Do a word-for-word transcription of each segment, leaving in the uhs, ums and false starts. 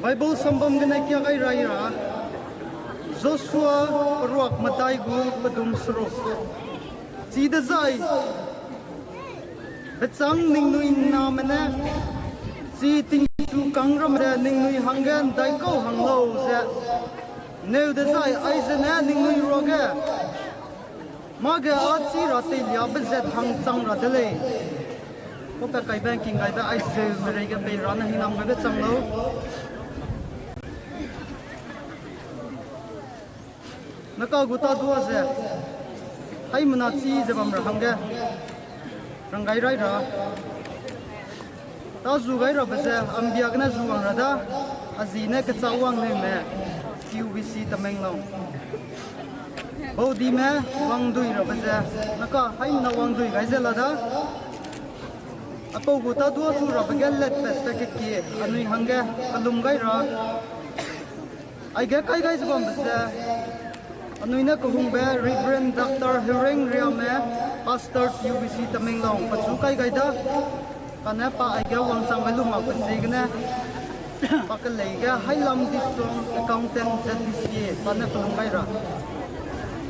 Bible sambam gene kia gai rai ra, Joshua peruak medai gu pedum seruk. Chidezai, bechâng ningnui name ne, chi tingchu kang ramme ningnui hangge ’ndaikau hang lau ze, neu dezai aizene ningnui ruage mâge â chi ra teiliabe zat hang chang ra de lei. Pau pa kaibe ’ngking gaibe aizeu mereige pei ra ne hingnam gaibe chang lau. Naka gu tadua ze, haimena chi ze bam ra hangge, ranggai rai ra. Tâ zu gai rabe ze, a ’mbia gene zu wang ra da, a zi ne Kechâuwang Neume, T U B C Tamenglong. Baudime wangdui rabe ze, naka haimena wangdui gai ze la da, aipau gu tadua chu rabe ge letpatbe kekie, anui hangge kelum gai ra. Aige kai gai ze bambe ze, anui ne kehungbe Reverend Doctor Heureng Riame, Pastor T U B C Tamenglong, pechu kai gai da, kane pa aige wangchang gai lu makbe ziegene, pa kelei ge Hailam Disuang, Accountant Z B C A, pa ne kelum gai ra.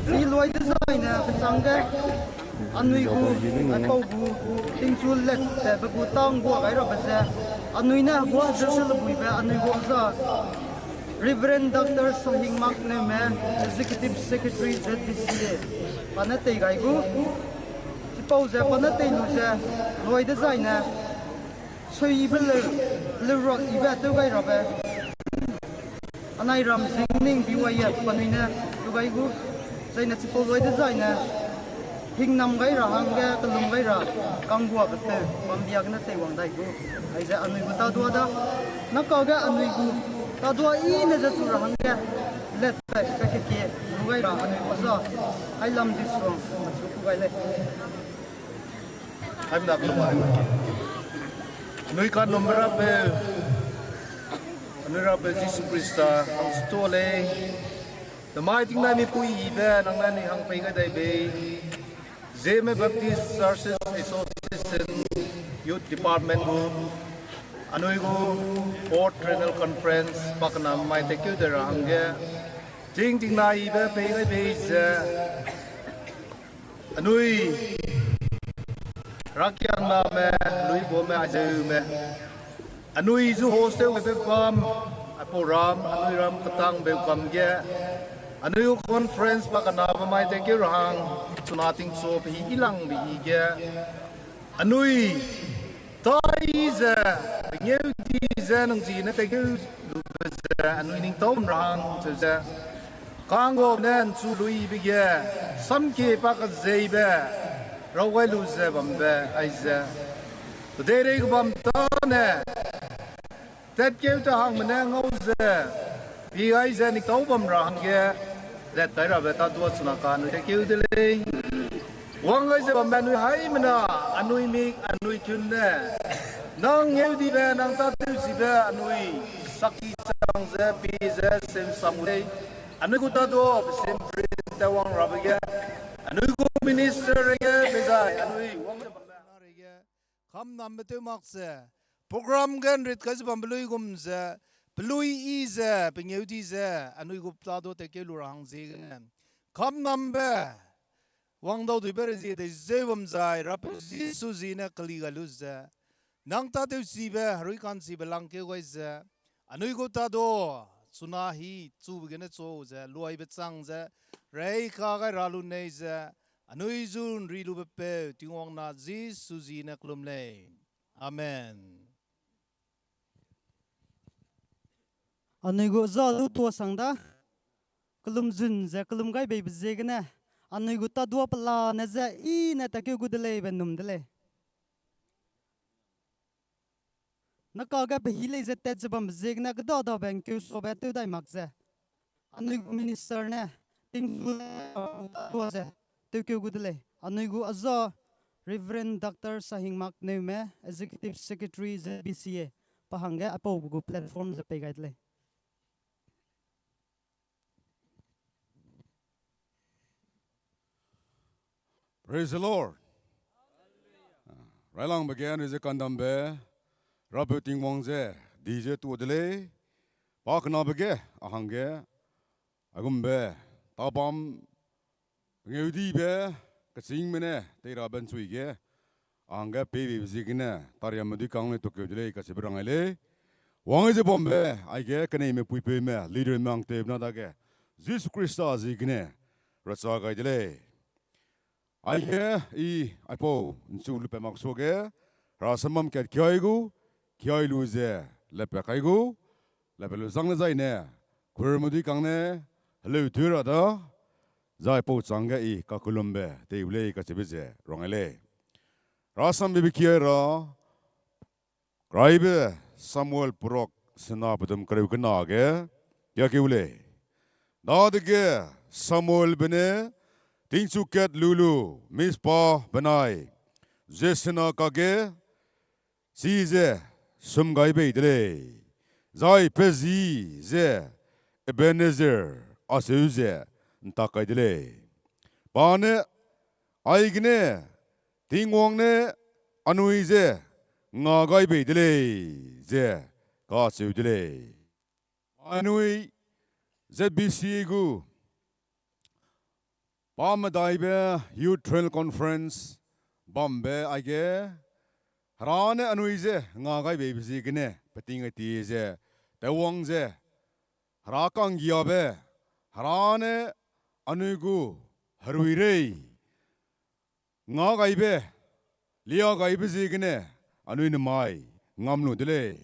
Chi luai dezaine pechângge, anui gu, aipau gu, tingchu letpatbe gu tâ ’nggua gai rabe ze, anui ne heguâ ze lebuibe anui gu za, Reverend Doctor Sahingmak Neume, Executive Secretary Z B C A, pa ne tei gai gu. Chipau ze pa ne tei lu ze, luai dezaine, suiyibe leu, leurak yibe tew gai rabe, anai ram Zingning B Y F penui ne tew gai gu, zaine chipau luai dezaine, hingnam gai ra hangge kelum gai ra, ka'ngguabe tew, pa ’mbia gene teiwang dai gu, aize anui gu tadua da, nakage anui gu tadua i ne ze chu ra hangge, letpatbe kekie, lu gai ra anui gu za, Hailam Disuang, achu ku gai lei. Haimena kelum ai. Anui kanumbe Rapeu, anui Rapeu Jisu Khrista, nang sutua lei. Namai tingnai mipuiyibe nang ne anui hang pei gai dai bei. Zeme Baptist Churches Association Youth Department gu, anui gu Fourth General Conference pakenam mai tekeu de ra hangge, ting tingnaibe pei gai bei ze, anui rakiangname, luibome, aizeume, anui zu hostel gaibe bam, aipau ram, anui ram ketangbe bam ge, anui gu conference pakename mai tekeu ra hang, chuna tingchu pehî ilangbe i ge, anui tai ze, pengeu di ze, nang zi ne tekeu lube ze, anui ningtau bam ra hang cheu ze, kangguame ne ’nchu luibe ge, samkie pa kezeibe, raw gai lu ze bambe, aize, kedeirei kebam tâne, tatkeu ta hangme ne ngau ze, pi gai ze ningtau bam ra hangge, let tai rabe tadua chuna ka anui tekeu de lei. Wang gai ze bambe anui haimena, anui mik, anui tun ne, nang ngeudibe, nang tâtewchibe, anui saki chang ze, pi ze, sem sam lei. Anui gu tadua, pe sem prin tat wang rabe ge, anui gu minister reige, pezai, anui wang ze bambe na reige, kamnambe tew mak ze, program ge ’nrit kai ze bambe luigum ze, pelui i ze, pengeu di ze, anui gu tadua tekeu lu ra hang ziegene, kamnambe, wangdau duibe rezie dei zeu bam zai, Rapeu Jisu zi ne keli gai lu ze, nang tâtewchibe, herui ka'nchibe langkeu gai ze, anui gu tadua, chuna hi, chube gene chu ze, luaibe chang ze, reika gai ra lu nei ze, anui zu ’nri lube peu, Tingwang na Jisu zi ne kelum lei. Amen. Anui gu za lu tuasang da, kelum zun ze kelum gai beibe ziegene, anui gu tadua pelane ze i ne takeu gu de lei be num de lei. Nakage pehî lei ze tat ze bambe ziegene kedadabe ’ngkeusuabe tew dai mak ze, anui gu minister ne, tingchu ne, tadua ze, tewkeu gu de lei. Anui gu aza, Reverend Doctor Sahingmak Neume, Executive Secretary Z B C A, pa hangge aipau gu platform ze pei gai de lei. Praise the Lord. Railangbe ge anui ze kandambe, Rapeu Tingwang ze, di ze tuâ de lei. Pa kenabe ge, a hangge, aigumbe, tabam, ngeudibe, kechîngme ne, teirabe nchui ge, a hangge peibeibe ziegene, tariamme dui kang lei tukeu de lei kacheube rang ai lei. Wang ze bambe, aige keneime puipeume, leaderme hangtewbe na dage, Jisu Khrista ziegene, racha gai de lei. Aige, i, aipau, nchu lupe mak suage, hera sambam kat kiai gu, kiai lu ze, lepe kai gu, lepe lu zang le zaine, kuirme dui kang ne, heleu tui ra da, zai pau changge i, kakulumbe, tei u lei kacheube ze, rang ai lei. Hera sambe be kiai ra, Keraibe Samuel purok sena pedum kereu kena ge, ya keu lei. Dadege Samuelbe ne tingchu kat lu lu Mizpa benai Jesena kage, chize sum gai bei de lei. Zai pe ji ze Ebenezer acheu ze ntak kai de lei. Pa ne, aigene Tingwang ne anui je nga gai bei de lei, ze kacheu de lei. Anui Z B C gu pa medaibe Youth Trail Conference bambe aige, Hera ne anui je nga gai beibe ziegene, peting ai ti ze, tewwang ze, Hera ka'nggiabe, Hera ne anui gu herui rei, nga gaibe, lia gaibe ziegene, anui nemai ngam lu de lei.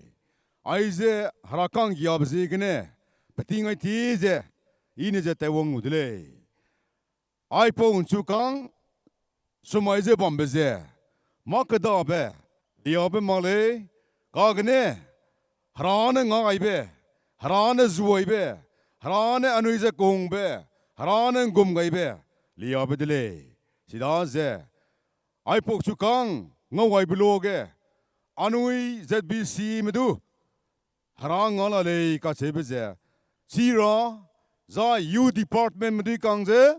Aize Hera ka'nggiabe ziegene, peting ai ti ze, i ne ze tewwang lu de lei. Aipau nchukâng, sumai ze bambe ze, mâ kedabe, liabe mak lei, kagene, Hera ne nga gaibe, Hera ne zuaibe, Hera ne anui ze kehungbe, Hera ne ’nggum gaibe, liabe de lei. Chidaze, aipau chukâng ngau gaibe luage, anui Z B Cme du, Hera nga la lei kacheube ze, chi ra, zai youth departmentme dui kang ze,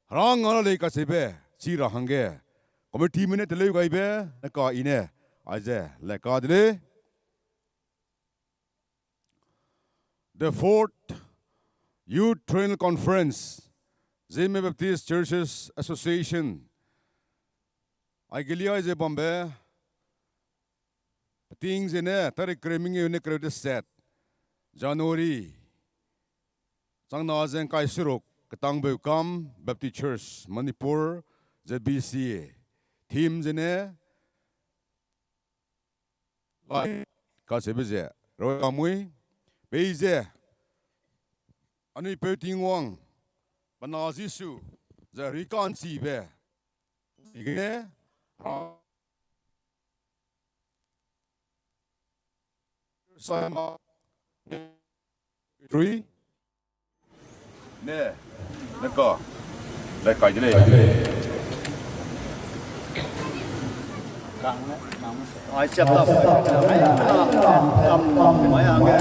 Hera nga la lei kacheube, chi ra hangge, committeeme ne teleu gaibe, ne ka i ne, aize, le ka de lei. The fourth Youth Trail Conference, Zeme Baptist Churches Association, aige liai ze bambe, peting zene tarik kereu mengeu ne kereu deset, January, changna ze ’ngkai seruk, Ketangbeukam Baptist Church, Manipur, Z B C, theme zene, Light, kacheube ze, roi kamui, peize, anui peu Tingwang, pe na Jisu, ze rika'nchibe, zigene, Saima, Three, ne, ne ka, le kai de lei. Ai, chap tap. Ai, tam, tam, mai angge.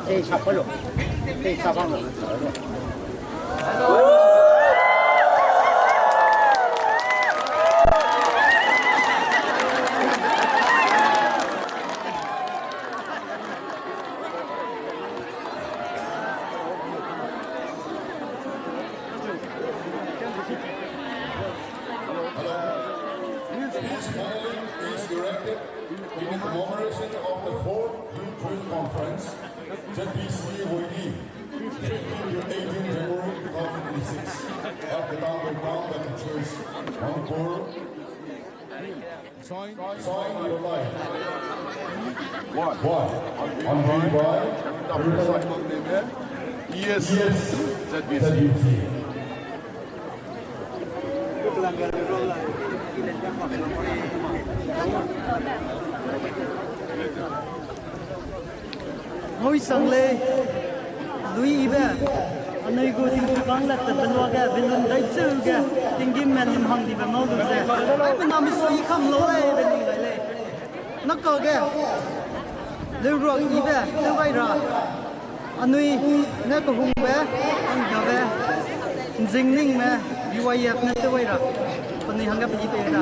Tei sa pa lo. Tei sa pa lo. This, this medal is erected in commemoration of the fourth Youth Trail Conference, Z B C Woidi, fifteen to eighteen January two thousand twenty-six, at Ketangbeukam Baptist Church, Manipur. Sign, sign your life. One. One. Unveiled by Doctor Simon Neme, E S, E S, Z B C. Z B C. Ngui sang lei, lui ibe, anui gu tingkukang lat te beluage, belun dai cheu ge, tinggîm me lim hang dibe ngau lu ze, ai pe na mi sui kam lo lei, be ning gai lei. Naka ge, leuruak ibe, tew gai ra, anui ne kehungbe, anggabe, nzingningme, B Y F ne tew gai ra. Penui hangge pedi pei da.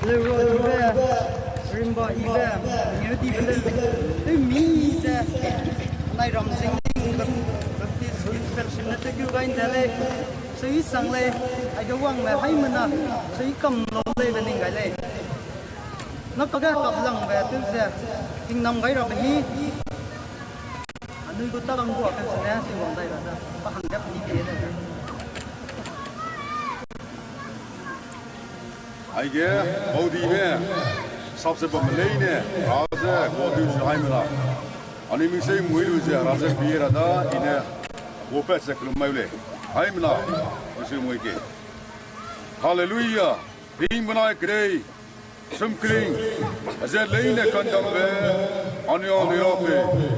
Leuro dibe, rimba dibe, ngeu dibe leu, tew mi ze, anai ram sing Baptist Youth Fellowship ne tew keu gai nde lei, sui sang lei, aige wangme haimena, sui kam lau lei be ning gai lei. Nap kage kap langbe tew ze, tingnam gai rabe hi, anui gu ta lang gua keu zene, sui wang dai ra da, pa hangge peni pie de. Aige, baudime, sapse bamme leine, Hera ze, guatew ze haimena. Anui misei mui lu ze, Hera ze pie ra da, i ne, guapat ze kelum mai u lei. Haimena, misei mui ke. Hallelujah. Ring benai kedei, sumkling, azet leine kandambe, anui anui rapeu,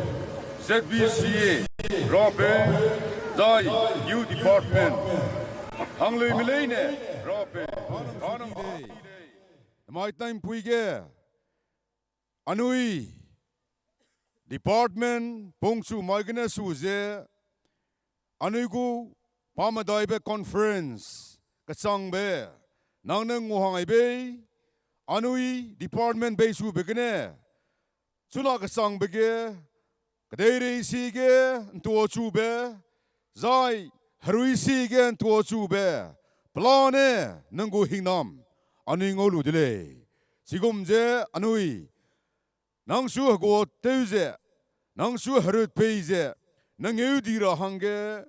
Z B C A rapeu, zai Youth Department, hangleume leine rapeu, ranang de. Mai time pui ge, anui department pungchu mai gene su ze, anui gu pamedaibe conference kechangbe, nang ne nguhang ai bei, anui department beisube gene, chuna kechangbe ge, kedeirei si ge ntuachube, zai herui si ge ntuachube, pelane nang gu hingnam, anui ngau lu de lei. Chigum ze anui, nang su heguatew ze, nang su herut pei ze, nang ngeu di ra hangge,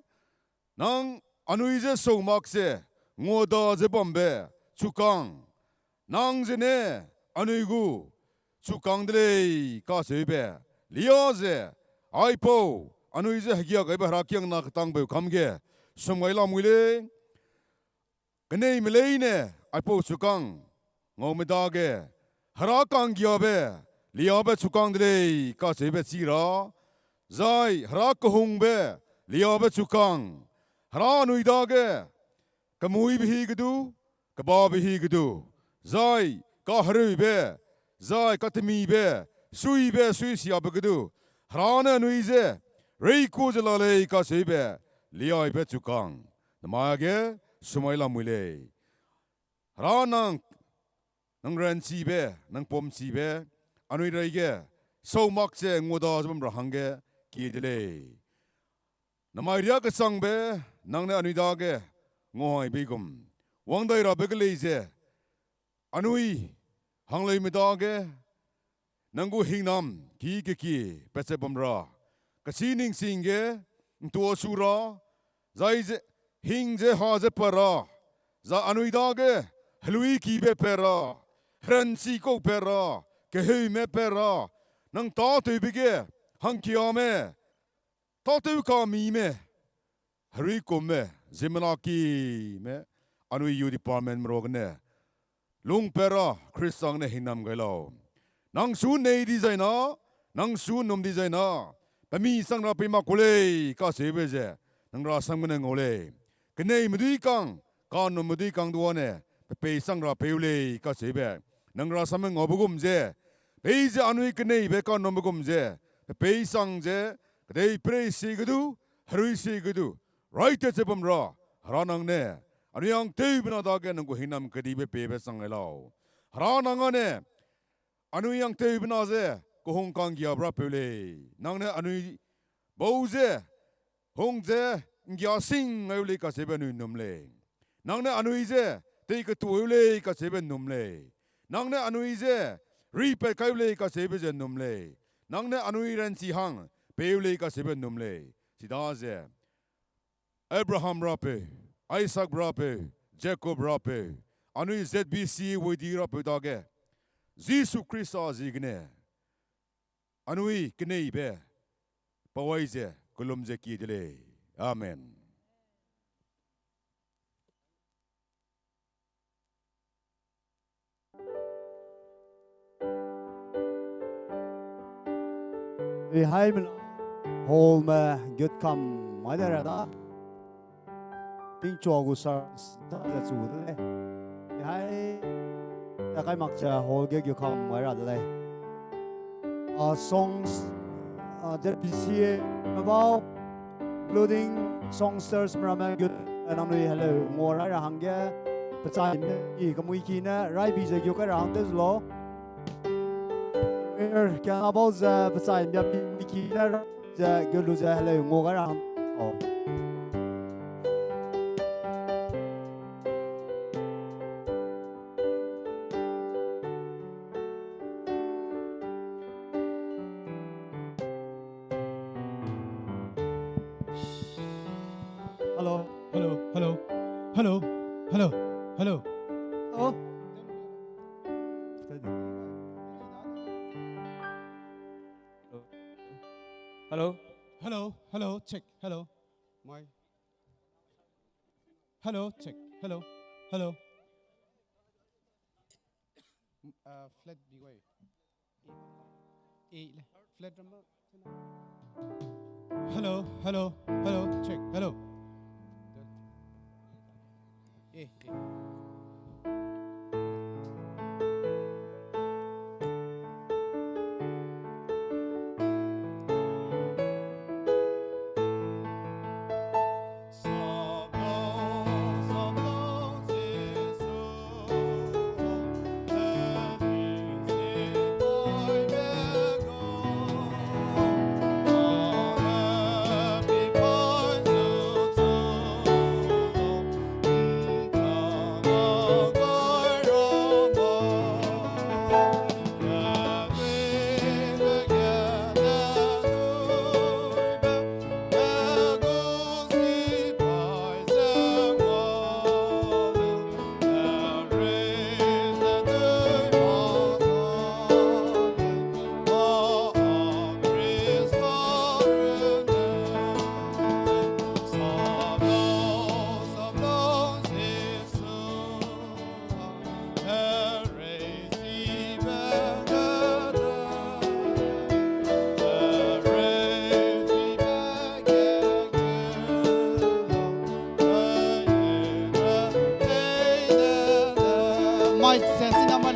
nang anui je sau mak ze, nguada ze bambe, chukang, nang zene, anui gu, chukang de lei kacheube, lia ze, aipau, anui je hegia gaibe herakiangna ketangpeu kam ge, sum gai lamui lei, keneime leine, aipau chukang, ngaume dage, hera kanggiabe, liabe chukang de lei kacheube chi ra, zai hera kehungbe, liabe chukang, hera anui dage, kemuibe hi ge du, kebabe hi ge du, zai kahereube, zai katemibe, suibe, suisiabe ge du, hera ne anui je, reikû ze la lei kacheube, liaibe chukang, namai ge, sum gai lamui lei. Hera nang, nang ranchibe, nang pumchibe, anui reige, sau mak ze nguada ze bam ra hangge, kie de lei. Namai riâ kechangbe, nang ne anui dage, nguhang ai bei gum, wang dai rabe ge lei ze, anui, hangleume dage, nang gu hingnam, ki keki, pat ze bam ra, kechî ning sing ge, ntuasu ra, zai ze, hing ze ha ze pat ra, zai anui dage, heluîkibe pat ra, heranchi kau pat ra, keheume pat ra, nang tâtewbe ge, hangkiame, tâtew kamime, heruikumme, ziemmenakime, anui youth departmentme ruagene, lungpat ra Khrista ne hingnam gai lau. Nang su nei dizai na, nang su ’nnum dizai na, pe mi chang ra pei mak ku lei kacheube ze, nang rasam gene ngau lei. Keneime duîkang, ka'nnumme duîkang duâne, pe pei chang ra pei u lei kacheube, nang rasam ngaube gum ze, peize anui keneibe ka'nnumme gum ze, pe pei chang ze, kedeiperei si ge du, herui si ge du, raite ze bam ra, hera nang ne, anui hangtewbe na dage nang gu hingnam kedibe pebe chang gai lau. Hera nang â ne, anui hangtewbe na ze, kehung ka'nggiabe rapeu lei. Nang ne anui bau ze, hung ze, ’nggia sing gai u lei kacheube anui ’nnum lei. Nang ne anui je, tei ketuâ u lei kacheube ’nnum lei. Nang ne anui je, ripat kai u lei kacheube ze ’nnum lei. Nang ne anui ranchi hang, pei u lei kacheube ’nnum lei. Chidaze, Abraham rapeu, Isak rapeu, Jakob rapeu, anui Z B C weidi rapeu dage, Jisu Khrista ziegene, anui keneibe, pawai ze, kellum ze kie de lei. Amen. Hallme gut kam mai de ra da. Tingchua gu service ta ze chu de lei. Hai, ta kai mak ze hall ge gu kam mai ra de lei. Ah, songs, ah, Z B C A mebau, including songsters meramme gu, eh, nangnui hello ngua ra ra hangge, Pechai mi kemui ki ne raibi ze geu kai ra hang te zu lo. Er, kiana bau ze pechai mi kemui ki ne raibi ze geu lu ze heleu ngua kai ra hang. Oh. Hello. Hello, hello, hello, hello, hello. Oh. Hello. Hello, hello, check, hello. My. Hello, check, hello, hello. Uh, flat B way. A, le, flat number. Hello, hello, hello, check, hello. A, A. Mai, se, sina mai